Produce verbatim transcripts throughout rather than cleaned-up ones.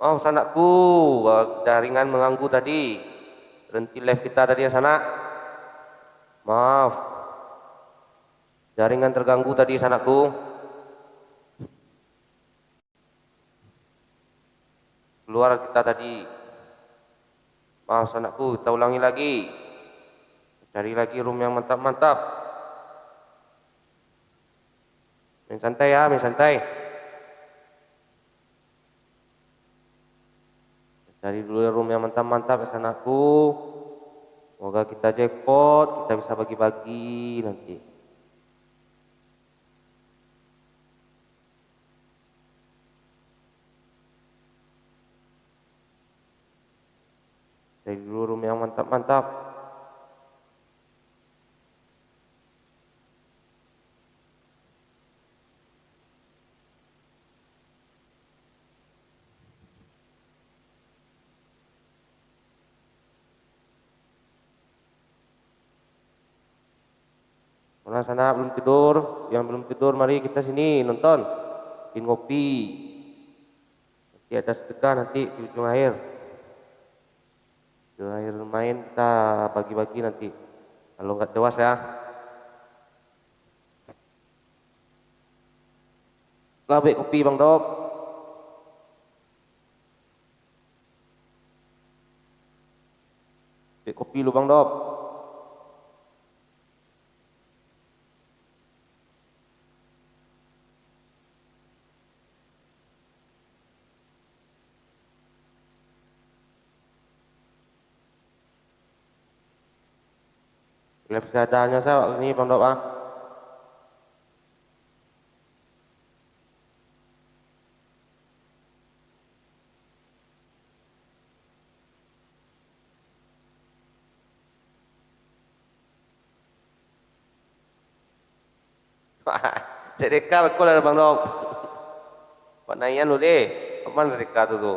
Maaf, sanakku, jaringan mengganggu tadi. Berhenti live kita tadi, ya, sanak. Maaf. Jaringan terganggu tadi, sanakku. Keluar kita tadi. Maaf, sanakku, kita ulangi lagi. Cari lagi room yang mantap-mantap. Main santai ya, main santai. Cari dulu room yang mantap-mantap ya, sanakku. Semoga kita jackpot, kita bisa bagi-bagi nanti. Cari dulu room yang mantap-mantap. Mana sanak belum tidur? Yang belum tidur, mari kita sini nonton. Bikin ngopi. Nanti ada sedekah nanti di ujung akhir. Di ujung akhir main kita bagi-bagi nanti. Kalau nggak tewas ya. Lah, buek kopi, Bang Dop. Buek kopi lu, Bang Dop. Live seadanyo sa awak ni, Bang Dop, ah. Sedekah beko lah, Bang Dop. Buek naian lu deh. Aman sedekah tu, tu.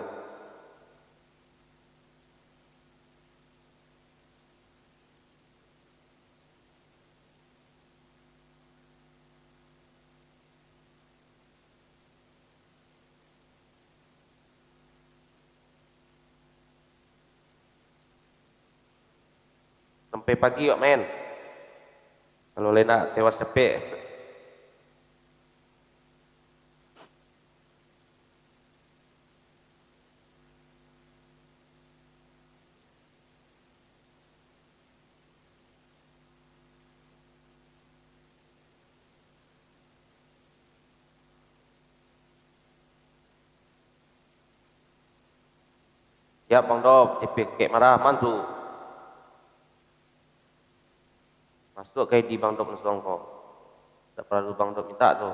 Sampai pagi awak main. Kalau lai nak tewas capek. Siap, Bang Dop, tipe kek marah, mantu. Masuak ka I D Bang Dop langsung ko. Tak perlu Bang Dop minta tu.